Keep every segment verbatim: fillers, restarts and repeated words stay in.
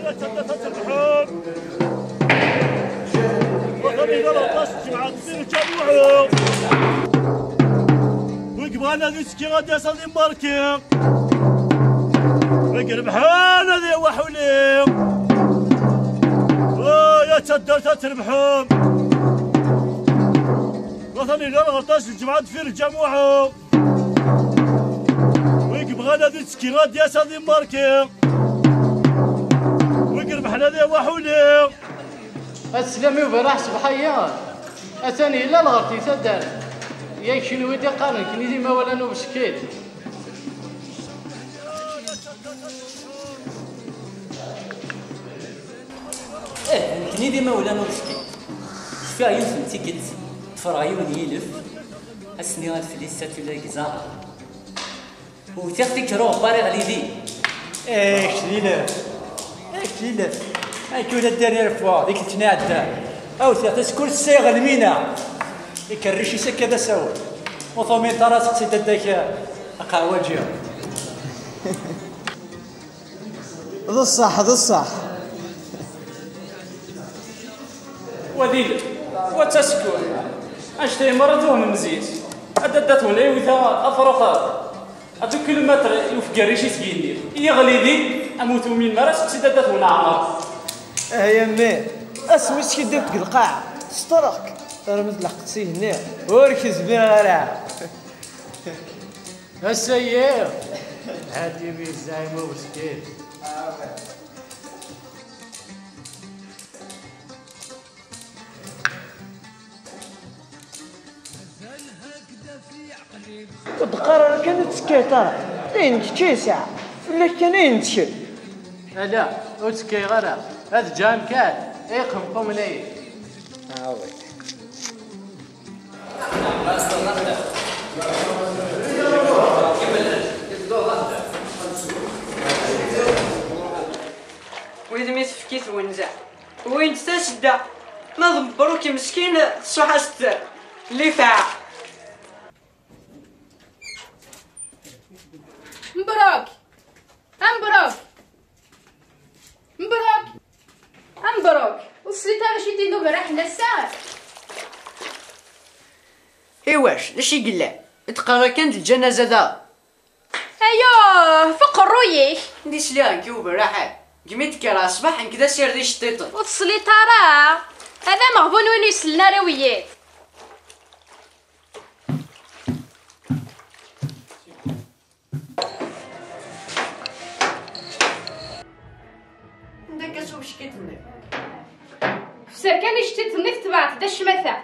يا سادة الحب، وثمين ثلاثطاش جمعة تصير جامعة. ويقبغانا ذي سكي غادي يصل ماركي. ويقرب حانا ذي وحولي. آه، يا تدار تتربحوا. وثمين ثلاثطاش جمعة تصير جامعة. ويقبغانا ذي سكي غادي يصل ماركي. ويقرب حانا ذي وحولي. السلام يبرح صباحية. أتاني إلا الغرتي تدار. يا كنوي دي قارن كني دي ما ولا نوبسكيت. إيه، نكني دي ما ولا نوبسكيت. شفيغ يوث نتيكت. تفرغ يون يلف. أسني غاد فليس ساتولا يكزار. وتيغ تيكرو باري غليدي. ايه كتليلف. ايه كتليلف. اكو الدرير فوا ديك التنادة. او تيغ تسكر السيغ المينا. يكرش يسكى ذا ساول. وثومين ترى سقسي ددك. قهوجي. ذا الصح، ذا الصح. وديل. وتسكر. اشتي مرة مزيز. اددت ولا يوثا افرخات. هذا كيلومتر يوفق الريشي سكيني. يغلي ذي. اموت من مرة سقسي ددت ولا عمر. اه يا مي، اسمي سكي درت القاع. سترك. رمد لقتي هنا. وركز بيها غير. السيد. هاتي بي الزعيم ومسكين. تقرر كان تسكيتار. لين تشيسع. فلك كان ينتشل. لا، وتسكي غير. هذا جان كان. ايقهم قوم ليه. Wid mi tefkit wenza, wwin-d tasedda, ma d mebruk meskin, tṣuḥ-as-d lifaɛ. Mebruk! Ambruk! Mebruk! Ambruk! Ur tesliḍ ara acu i d-yenna uberraḥ n ass-a? Iwac, d acu i yellan? I d-teqqareḍ kan d lǧanaza da? Ayuh, f uqerruy-ik! Ndi sliɣ nekk i uberraḥ-a. Deg mi d-kkreɣ ṣṣbeḥ, nekk d asired iceṭṭiṭen. Ur tesliḍ ara? Ad ameɣbun win ur isellen ara i wiyiḍ. Anda akka s ubeckiṭ-nni? Fser kan iceṭṭiṭen-nni, tetbeɛ-t d acmata.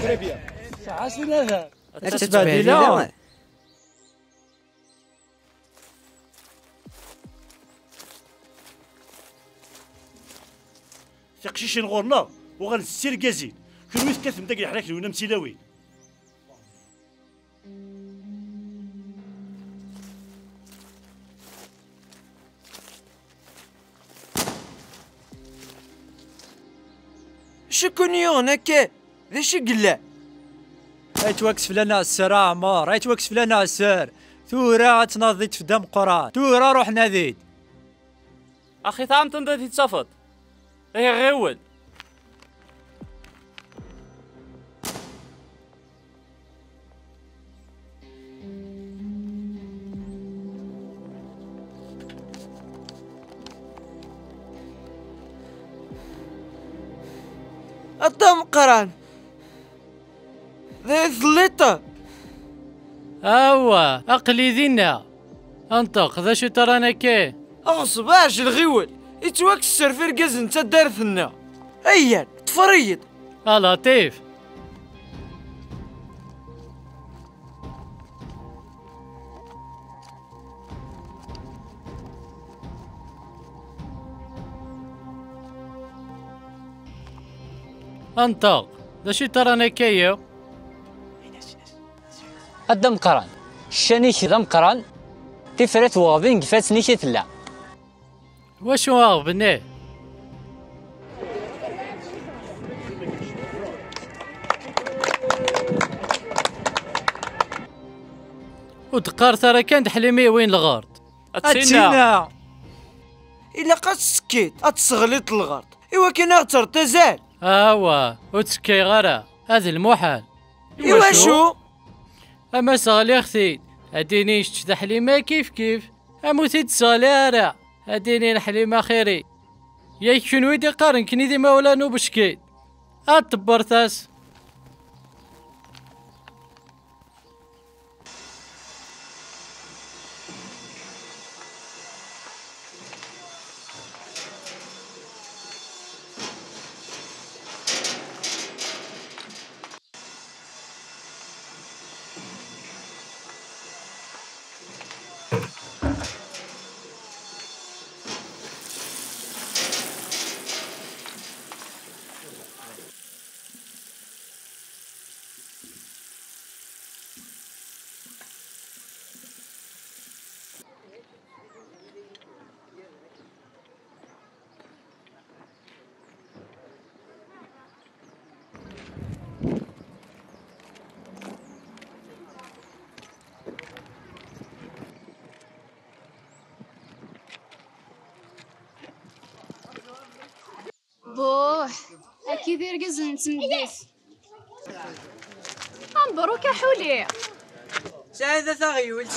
Très bien. Ad tettbehdil. Tiqcicin ɣur-neɣ uɣalent d tirgazin. Kenwi tekkatem deg leḥnak-nwen am tilawin. Acu i ken-yuɣen akka? D acu i yella? Ay ttwakkes fell-aneɣ sser a Ɛmer, ay ttwakkes fell-aneɣ sser. Tura ad tnaḍ di tfedda meqqran. Tura ruḥ nadi-d. Axi tɛam tanda t-id-tafeḍ. Ihi ɣiwel. A Dda Meqqran! D ay telliḍ? Awa, aql-i dinna. Nṭeq, d acu i ṭran akka? Ɣṣeb, ɛjel ɣiwel! Ittwakkes sser f irgazen n taddart-nneɣ. Ayyan, ṭfer-iyi-d! A Laṭif! Nṭeq, d acu i ṭran akka-yi? A Dda Meqqran, ccan-ik d ameqqran, tifrat weɣbin deg ifassen-ik i tella. Wacu aɣbel-nni? Ur d-qqaret ara kan d Ḥlimi yewwin lɣerḍ. Ad tinna. Ilaq ad tettekkiḍ, ad tesseɣliḍ lɣerḍ, iwakken ad ɣ-terreḍ azal. Awa, ur ttekkiɣ ara, ad lmuḥal. Iwacu? Ama seɣliɣ-t-id, ad d-inin kečč d Ḥlima kif kif. Am ur t-id-sseɣli ara, ad d-inin Ḥlima xiri. Yak kenwi d-iqqaren nekni d imawlan ubeckin. Ad tebbertas. Buh, akka d irgazen n tmeddit. Mebruk a Ḥuli. Sɛidat a ɣiwel.